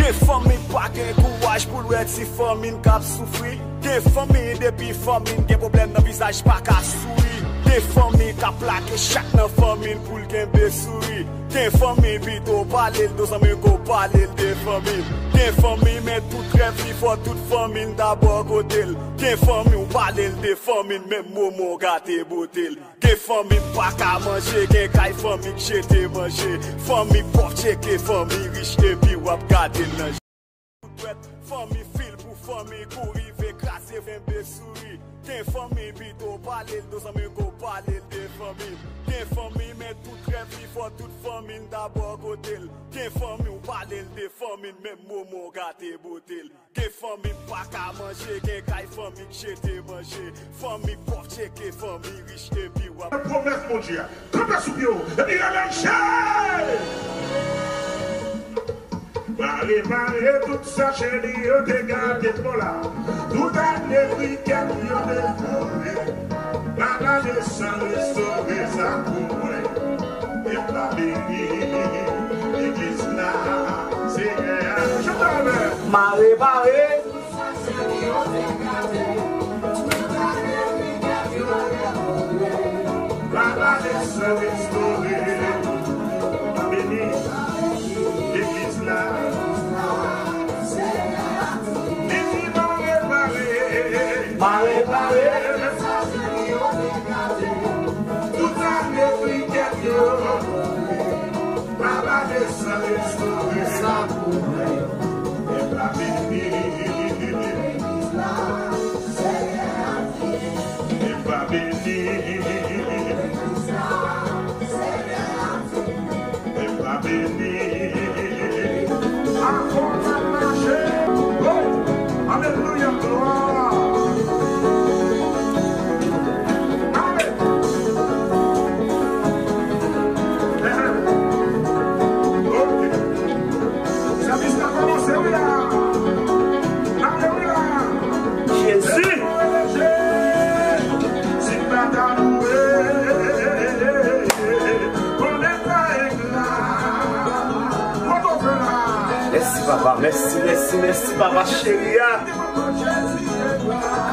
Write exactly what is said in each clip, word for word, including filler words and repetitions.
Gen fanmi pa gen kouraj pou l wè ti fanmi n k ap soufri. Gen fanmi depi fanmi n gen pwoblèm nan vizaj pa ka souri. Gen fanmi k ap plake chak nan fanmi n pou l kenbe souri. Gen fanmi pito pale l de zanmi ko pale l de fanmi l. Gen fanmi men tout rèv li fò tout fanmi n ta bò kote l. Gen fanmi w pale l de fanmi n menm moman w gate bote l. Gen fanmi pa ka manje, gen kay fanmi k jete manje. Fanmi pòv tcheke fanmi rich epi w ap gade l nan je. Tout dwèt, fanmi fil pou fanmi kou rive kraze kenbe souri. Gen fanmi pito pale l de zanmi ko pale l de fanmi l. Gen fanmi men tout rèv li fò tout fanmi n ta bò kote l. Gen fanmi w pale l de fanmi n menm moman w gate bote l. Gen fanmi pa ka manje, gen kay fanmi k jete manje. Fanmi pòv tcheke fanmi rich epi w ap. Pwomès Bondye a. Kanpe sou pye w epi rele l che! Mare, mare tout sa cheri yo te gate bò la. Tout ane krikèt yo devore. Papa desann restore sa pou mwen. Pèp la beni legliz la, Senyè a. Chante avè. Mare, mare. Papa desann restore. Beni legliz la. Beni mare, mare. Mare, mare. Tout ane krikèt yo. Papa desann restore sa pou mwen. Pèp la beni. Pèp la beni. Pèp la beni. Ankò n ap mache. Oh! Alelouya, glwa. Amen. Amen. Ok. Sèvis la kòmanse, wi la. Alelouya. Jezi. Si m pa ta louwe, konnen pa egla. Kote w fè la? Mèsi, papa. Mèsi, mèsi, mèsi, papa cheri a.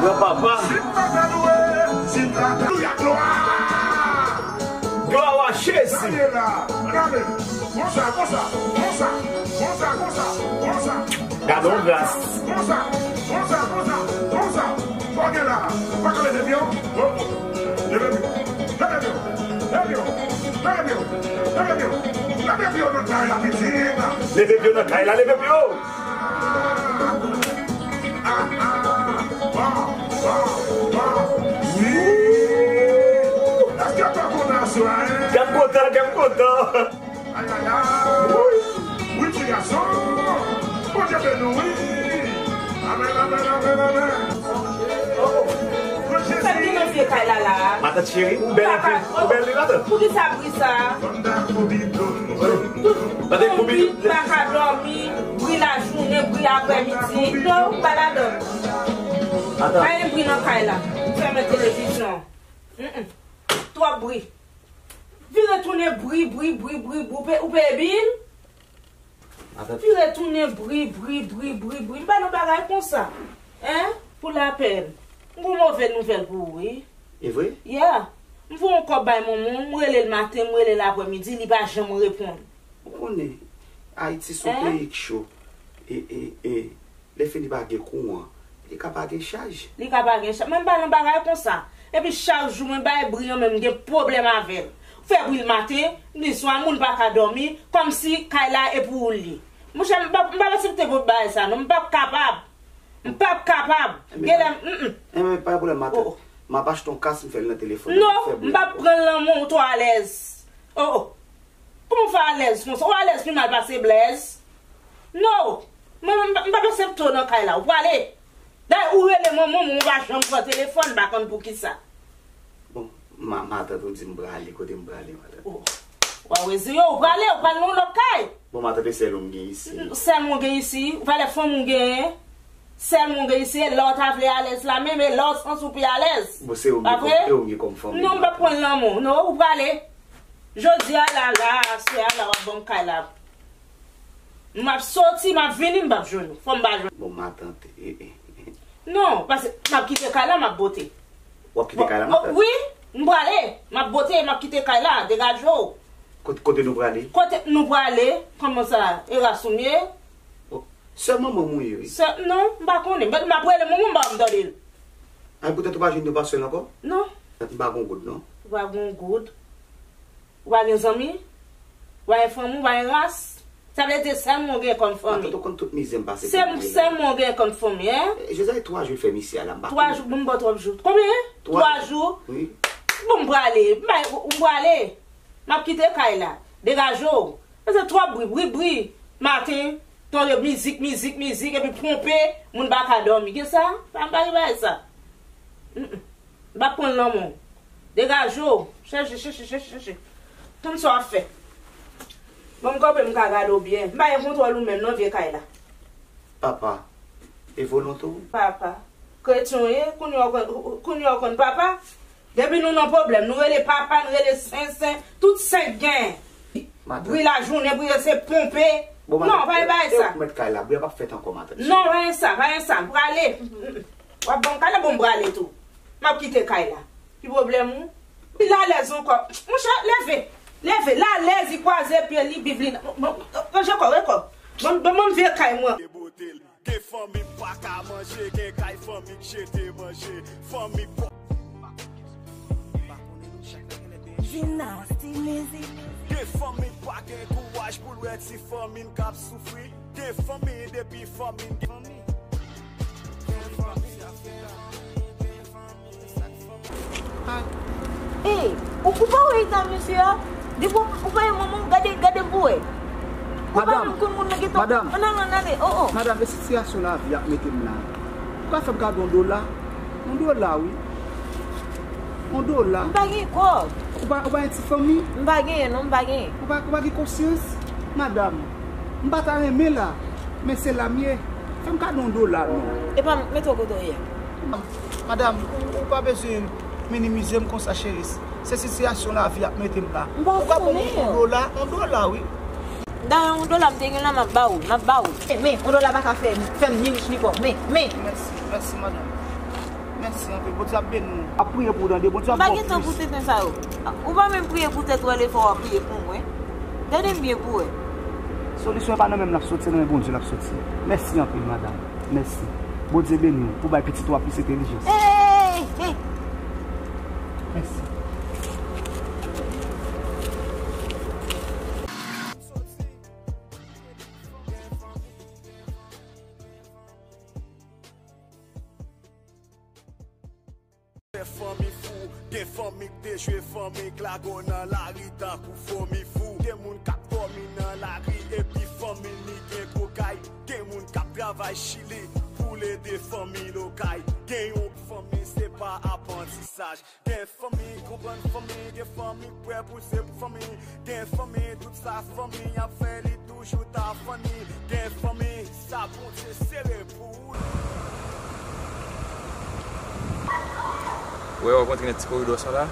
Gran papa. Alelouya, glwa. Glwa a Jezi. Gade la, gade. Konsa, konsa, konsa, konsa, konsa, konsa. Gade yon gras. Konsa, konsa, konsa, konsa. Fò gen la. Pa ka leve pye w. Oh, oh. Leve pye w. Leve pye w. Leve pye w. Leve pye w. Leve pye w. Leve pye w nan kay la, pitit. Leve pye w nan kay la, leve pye w. Wi. Èske w kontan aswè a, en? Kè m kontan, kè m kontan. Ay, ay, ay. Wi, ti gason. Bondye beni w, wi. Amèn, amèn, amèn, amèn. Oh, oh. Sa ki nan vye kay la, la? Matant cheri, ou bèl anpil. Ou bèl, wi, matant. Poukisa bri sa? Tout bri pa ka dòmi, bri lajounen, bri aprèmidi. Non, ou pa ladan. Pa gen bri nan kay la. Fèmen televizyon. Mm, mm. Twòp bri. Vire tounen bri, bri, bri, bri, bri. Ou pe-, ou peye bil? Vire tounen bri, bri, bri, bri, bri. M pa nan bagay konsa. Hein? Pou lapèn. M gon move nouvèl pou ou, wi. E vre? Yeah. M voye yon kòb bay manman w, m rele l maten, m rele l aprèmidi, li pa janm reponn. Ou konnen, Ayiti se yon peyi k cho. E, e, e, lè fini pa gen kouran, li ka pa gen chaj. Li ka pa gen chaj. Mwen m pa nan bagay konsa. Epi chak jou mwen bay bri an, men m gen pwoblèm avè l. Ou fè bri l maten, m di swa, moun pa ka dòmi, kòmsi kay la e pou ou l ye. Monchè, m p ap, m p ap aksepte pou bagay sa, non. M p ap kapab. M p ap kapab. Genlè, mm, mm. Enben, pa gen pwoblèm, matant. M ap achte yon kas, m fè l nan telefòn. Non, m p ap pran l nan men w, ou twò alèz. Oh, oh. Kòman w fè alèz konsa? Ou alèz pi mal pase Blaise? Non. Mwen, m, m p ap aksepte w nan kay la. Ou prale. Dayè, ou rele manman m, ou pa janm pran telefòn, m pa konn poukisa. Bon, ma, matant ou di m prale, kote m prale, matant? Oh. Ou a reziye w, ou prale, ou pral nan yon lòt kay. Bon, matant, e sèl ou m gen isi. Sèl mwen gen isi, ou pa lè fanm ou genyen. Sèl mwen gen isi, e lè w ta vle alèz la, menm e lè w santi w pi alèz. Bon, se ou m gen kòm, e ou m gen kòm fanm. Non, m p ap pran l nan men w, non, ou prale. Jodi a la, la, aswè a la, w ap ban m kay la. M ap soti, m ap vini, m p ap jwenn ou. Fò m pa jwenn. Bon, matant, e, e, e. Non, paske m ap kite kay la, m ap bote. W ap kite kay la, matant? Wi, m prale. M ap bote, m ap kite kay la, degaje w. Kote, kote nou prale? Kote nou prale? Kòman sa? Eras ou m ye? Oh, sè manman m ou ye, wi. Sè, non, m pa konnen. M ap rele manman m, m pa m tande l. Ay, poutèt ou pa jwenn yon paswèl ankò? Non. M pa gon goud, non. Ou pa gon goud. Ou pa gen zanmi? Ou pa gen fanmi? Ou pa gen ras? Sa vle di sèlman ou gen kòm fanmi? Matant, ou konn tout mizè m pase. Se pou mwen, sèlman ou gen kòm fanmi, en? Eh, Jozèf, twa jou l fè m isi a la, m pa konnen. Twa jou, bon, m ba w twòp jou. Konbyen? Twa jou. Twa jou? Wi. Bon, m prale. M bay, m prale. M ap kite kay la. Degaje w. Paske twòp bri, bri, bri. Maten, tande mizik, mizik, mizik, epi ponpe, moun pa ka dòmi. Gen sa? Pa, m pa gen bagay sa. Mm, mm. M p ap pran l nan men w. Degaje w. Chèche, chèche, chèche, chèche. Konn sa w ap fè. Ban m kanpe m ka gade w byen. M pa gen kontwòl ou menm non vye kay la. Papa, e volonte w? Papa. Kretyen w ye, kounye a w konn, kounye a w konn papa. Depi nou nan pwoblèm, nou rele papa, nou rele sen, sen, tout sen gen. Matant. Bri lajounen, bri se ponpe. Bon, matant, non, pa gen bagay sa. E ou k mèt kay la, bri a p ap fèt ankò, matant. Non, pa gen sa, pa gen sa. M prale. Mm, mm. W ap ban m kay la, bon, m prale tou. M ap kite kay la. Ki pwoblèm ou? Li alèz ankò. Monchè, leve. Leve. L alèz, li kwaze pye, li viv, li nan. Bon, bon, ranje kò, ranje kò. Bon, bon, bon, vye kay mwen. Gen fanmi k pa ka manje, gen kay fanmi k jete manje, fanmi pòv. Dynasty Music. Gen fanmi k pa gen kouraj pou l wè ti fanmi n k ap soufri. Gen fanmi depi fanmi n gen fanmi. Ey, ou, ou pa wè eta misye a? Depi w, ou pa wè manman w, gade, gade pou wè. Ou pa menm konn moun nan gentan. Madanm, madanm. Ann ale, ann ale, oh, oh. Madanm, e sitiyasyon lavi ap mete m la. Ou ka fè m kado yon dola? Yon dola, wi. Yon dola. M pa gen kòb. Ou pa, ou pa gen ti fanmi? M pa genyen, non, m pa genyen. Ou pa, ou pa gen konsyans? Madanm, m pa ta renmen la, men se la m ye. Fè m kado yon dola, non. Epa, mete w kote w ye. Madanm, ou, ou pa bezwen minimize m konsa, cheri. Se sitiyasyon lavi ap mete m la. Ou ka ban m yon dola, yon dola, wi. Dayè, yon dola m te gen la, m ap ba ou l, m ap ba ou l. Men, yon dola pa ka fè, fè m ni rich ni pòv. Men, men. Mèsi, mèsi, madanm. Mèsi anpil. Bondye ap beni w. Ap priye pou w tande. Bondye ap ba w plis. M pa gen tan pou tenten sa yo. Ou pa menm priye pou tèt ou, wè lè fò w ap priye pou mwen. Gade m byen pou wè. Solisyon pa nan men m l ap soti, nan men Bondye l ap soti. Mèsi anpil, madanm. Mèsi. Bondye beni w pou bay pitit ou a plis entèlijans. Ey, ey, ey. Mèsi. Gen fanmi fou, gen fanmi k dechwe, fanmi k lago nan lari tankou fomi fou. Gen moun k ap dòmi nan lari epi fanmi li gen gwo kay. Gen moun k ap travay Chili pou l ede fanmi l okay. Gen yon fanmi se pa aprantisaj. Gen fanmi konprann fanmi, gen fanmi prè pouse pou fanmi. Gen fanmi tout sa fanmi ap fè li toujou ta fanni. Gen fanmi sa Bondye sere pou ou. Wè, w ap rantre nan ti koridò sa la,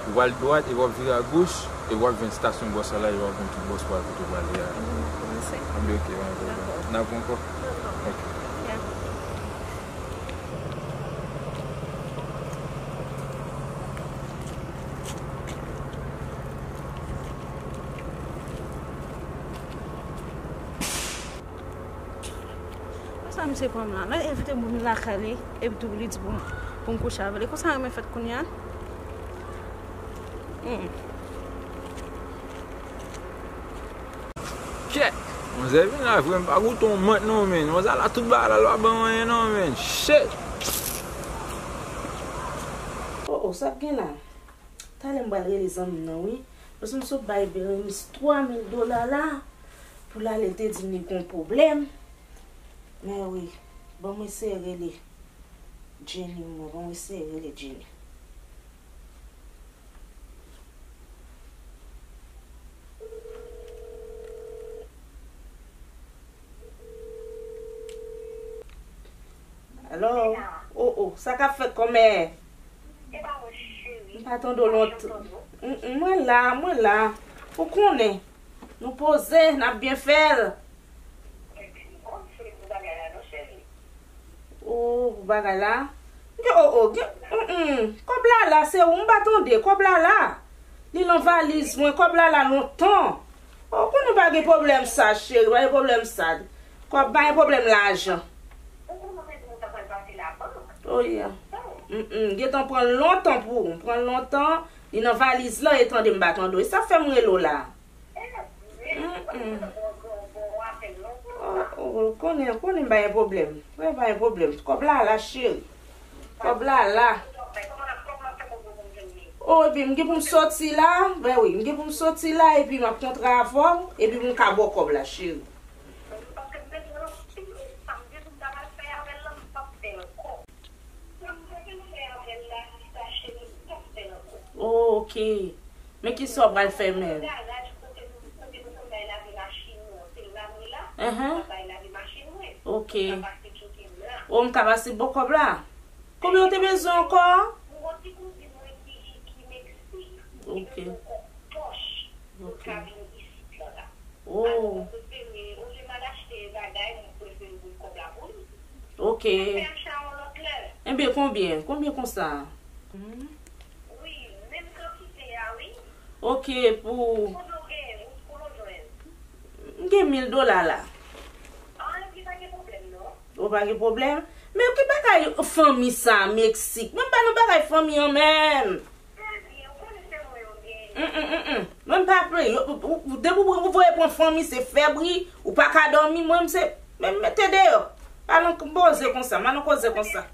ou pral dwat, epi w ap vire agoch, epi w ap jwenn estasyon bòs la, epi w ap jwenn tout bòs pou al kote w prale a. Anben, ok, pa gen pwoblèm. N ap wè ankò? Ok. Konsa misye pran m la, l envite moun lakay li, epi tou li di pou m, pou m kouche avè li. Konsa renmen fèt kounye a? Hmm. Kèt! Manzè vin la vre, m pa goute yon mant non, men. Manzè la tout bagay la, l pa ban m anyen non, men. Shit! Oh, oh, sa k gen la? Talè m pral rele zanmi m nan, wi. Paske m sot bay Berenice twa mil dola la pou l ale, l te di m li gon pwoblèm. Men wi, ban m eseye rele Jenny, mwen, ban m eseye rele Jenny. Alo? O, o, sa k ap fèt kòmè? M pa tande w lontan. M, m, mwen la, mwen la. Ou konnen. Nou poze, n ap byen fè l. Bagay la. Gen, o, o, gen, mm, mm. Kòb la la, se ou m pa tande. Kòb la la. Li nan valiz mwen, kòb la la lontan. O, konnen pa gen pwoblèm sa, cheri, pa gen pwoblèm sa. Kòb pa gen pwoblèm lajan. O, yeah. Mm, mm. Gentan pran lontan pou ou. Pran lontan. Li nan valiz lan, e tande m pa tande w. E sa fè m rele w la. Mm, mm. O, o, konnen, konnen m pa gen pwoblèm. Mwen pa gen pwoblèm. Kòb la la, cheri. Kòb la la. O, epi m gen pou m soti la. Ben wi, m gen pou m soti la, epi m ap kontre avè w, epi pou m ka ba w kòb la, cheri. Oh, ok. Men kisa w pral fè menm? Enhen. Ok. O, m ka pase ba w kòb la? Konbyen w te bezwen ankò? Ok. Ok. Oh. Ok. Ebyen, konbyen? Konbyen konsa? Ok, pou... M gen mil dola la. O, pa gen pwoblèm. Men ki bagay fanmi sa, Meksik? Mwen pa nan bagay fanmi an menm. Mm, mm, mm, mm. Mwen m pa plede. Yo, ou, ou, depi ou, ou voye pran fanmi, se fè bri, ou pa ka dòmi, mwen m se, men mete deyò. Pa nan koze konsa, pa nan koze konsa.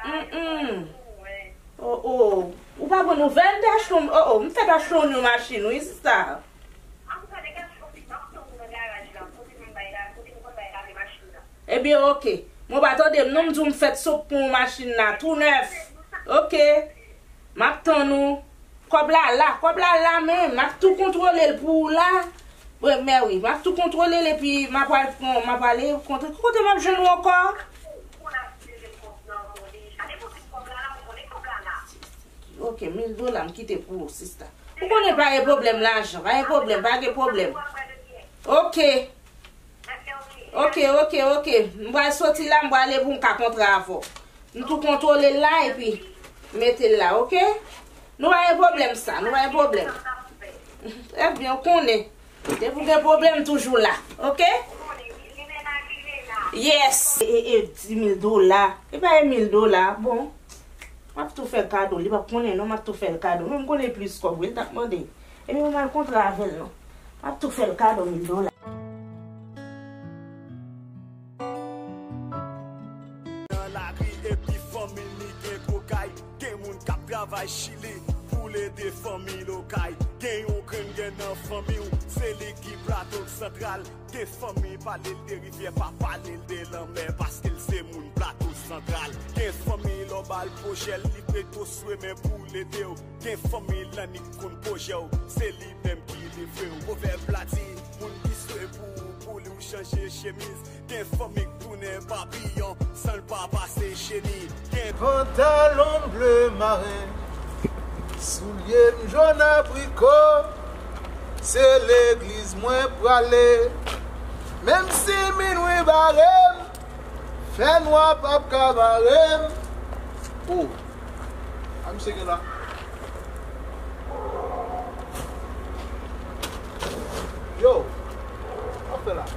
Mm, mm. O, o. Ou pa pran nouvèl, m te achte yon, o, o, m fèk achte yon machin, wi, sista. Ebyen, ok. Mwen pa tande m non, m di w m fèk sot pran yon machin la, tou nèf. Ok. M ap tann ou. Kòb la la, kòb la la menm. M ap tou kontwole l pou ou la. Bon, men wi, m ap tou kontwole l epi m ap al pran, m ap ale kontre. Ki kote m ap jwenn ou ankò? Ok, mil dola m kite pou ou, sista. Ou konnen pa gen pwoblèm lajan, pa gen pwoblèm, pa gen pwoblèm. Ok. Ok, ok, ok. M pral soti la, m pral ale pou m ka kontre avè w. M tou kontwole l la epi mete l la, ok? Nou pa gen pwoblèm sa, nou pa gen pwoblèm. Trè byen, ou konnen. Depi w gen pwoblèm, toujou la, ok? Yes. E, e, e, di mil dola. E pa e mil dola, bon. M ap tou fè l kado, li p ap konnen non, m ap tou fè l kado. Men m konnen plis kòb, wi, l t ap mande. Epi mwen al kontre avè l non. M ap tou fè l kado mil dola. Nan lari epi fanmi li gen tro kay. Gen moun k ap travay Chili pou l ede fanmi l okay. Gen yon grenn gè nan fanmi w, se li ki Plato Santral. Gen fanmi pale l de rivyè, pa pale l de lanmè, paske l se moun Plato Santral. Gen fanmi lè w ba l pwojè, li preto swe men pou l ede w. Gen fanmi lannik konn pwojè w, se li menm ki livre w. Pwovèb la di, moun ki swe pou ou, pou li w chanje chemiz. Gen fanmi k tounen papiyon, san l pa pase jeni. Gen pantalon ble maren, soulye m jòn apriko, se legliz mwen prale. Menm si minwi bare m, fènwa p ap ka bare m. O, a misye gen la. Yo, sa w ap fè la?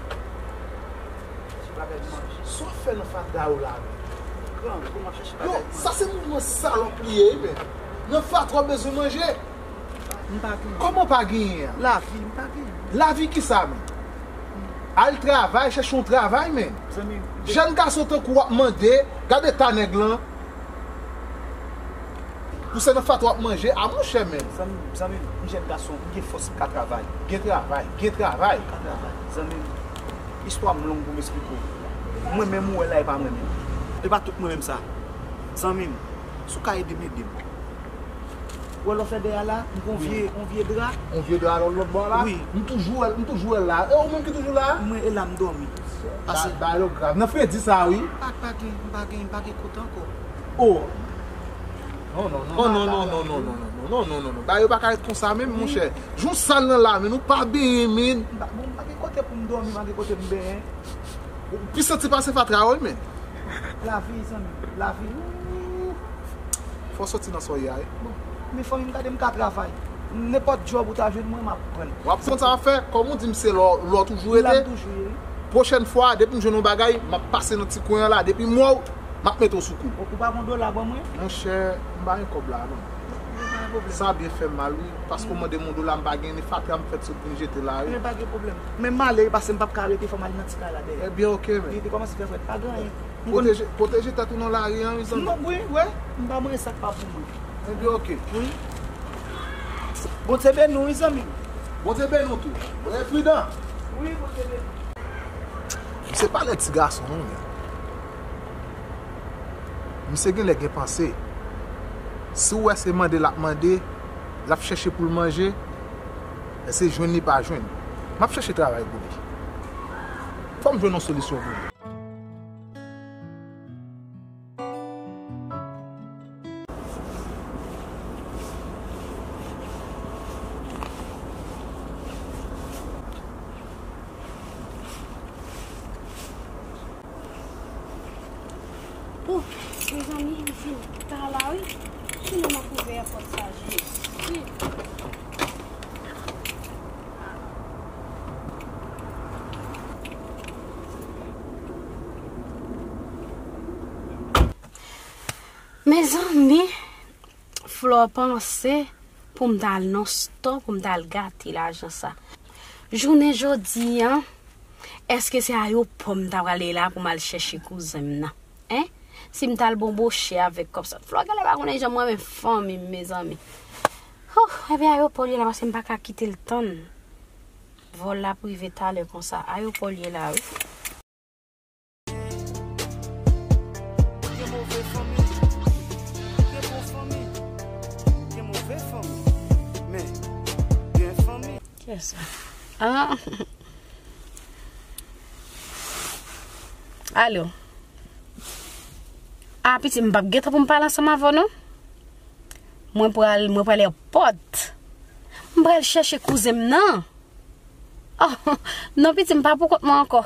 Sa w ap fè nan fatra w la menm? Yo, sa se mouvman salòp li ye wi menm. Nan fatra w bezwen manje. M pa genyen. Kòman w pa genyen an? Lavi, m pa genyen. Lavi kisa menm? Al travay, chèche yon travay menm. Zanmi m. Jèn gason tankou w ap mande, gade eta nèg lan. Pou se nan fatra w ap manje, a monchè menm. Zanmi m, zanmi m, m jèn gason, m gen fòs, m ka travay. Gen travay, gen travay. M ka travay. Zanmi m, istwa m long pou m esplike w. Mwen menm ou wè la, e pa mwen menm. E pa tout mwen menm sa. Zanmi m, si w ka ede m, ede m. Ou wè lè w fè dèyè a la, m gen yon vye, yon vye dra. Yon vye dra lòt, lòt bò a la? Wi. M toujou wè l, m toujou wè l la. E ou menm ki toujou la? Mwen, e la m dòmi. Ba, bagay yo grav. Nan fredi sa, wi. Pa, pa gen, pa gen, pa gen kote ankò. O. Non, non, non, non, non, non, non, non, non, non, non, non. Bagay yo pa ka ret konsa menm, monchè. Jou sal nan la, men nou pa benyen, men. M pa, bon, m pa gen kote pou m dòmi, m pa gen kote m benyen. Ou pi santi pase fatra, wi, men. Lavi, zanmi, lavi. Ooh. Fò w soti nan sa w ye a, wi. Bon, men fanmi m, gade, m ka travay. Nenpòt djòb ou ta jwenn mwen, m ap pran. W ap konn sa w ap fè, kòm ou di m se lò, lò toujou rete. Lò toujou ye, wi. Pwochèn fwa, depi m jwenn yon bagay, m ap pase nan ti kwen an la. Depi m wè w, m ap mete w sou kou. Ou pa gon dola ban mwen? Monchè, m pa gen kòb la, non. Sa byen fè m mal, wi. Paske w mande m yon dola, m pa gen, ni fatra m fèt sot vin jete la, wi. Men pa gen pwoblèm. Men m ale, paske m p ap ka rete, fò m al nan ti kay la dèyè. Ebyen, oke, men. Li te kòmanse fè frèt, pa gen anyen. Pwoteje, pwoteje tèt ou nan lari an, wi, zanmi. Non, wi, wè, m pa manyen sa k pa pou mwen. Ebyen, oke. Wi. Bondye beni w, wi, zanmi. Bondye beni w tou. Rete pridan. Wi, Bondye beni w. Misye pa lè ti gason, non, men. Misye genlè gen panse. Si w wè se mande l ap mande, l ap chèche pou l manje, èske jwenn li pa jwenn. M ap chèche travay pou li. Fò m jwenn yon solisyon pou li. Oh, mezanmi, m fin ta la wi. Sinon m ap ouvè pòt sa, Jezi. Mezanmi, Flò panse pou m t al nan stò, pou m t al gate lajan sa. Jounen jodi a, èske se ayewopò m ta prale la pou m al chèche kouzen m nan? Hein? Si m t al bonboche avèk kòb sa. Flò genlè pa konnen jan m renmen fanmi m, mezanmi. Oh, ebyen ayewopò l ye la, paske m pa ka kite l tann. Vòl la ap rive talè konsa. Ayewopò l ye la, wi. Gen move fanmi, gen bon fanmi, gen move fanmi, men gen fanmi. Kiyès sa? Ah. Alo. Ah, piti, m p ap gentan pou m pale ansanm avè w, non. Mwen pral, mwen pral èpòt. M pral chèche kouzen m nan. Oh, non, piti, m pa pou kont mwen ankò.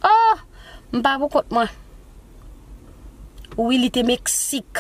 Oh, m pa pou kont mwen. Wi, li te Meksik.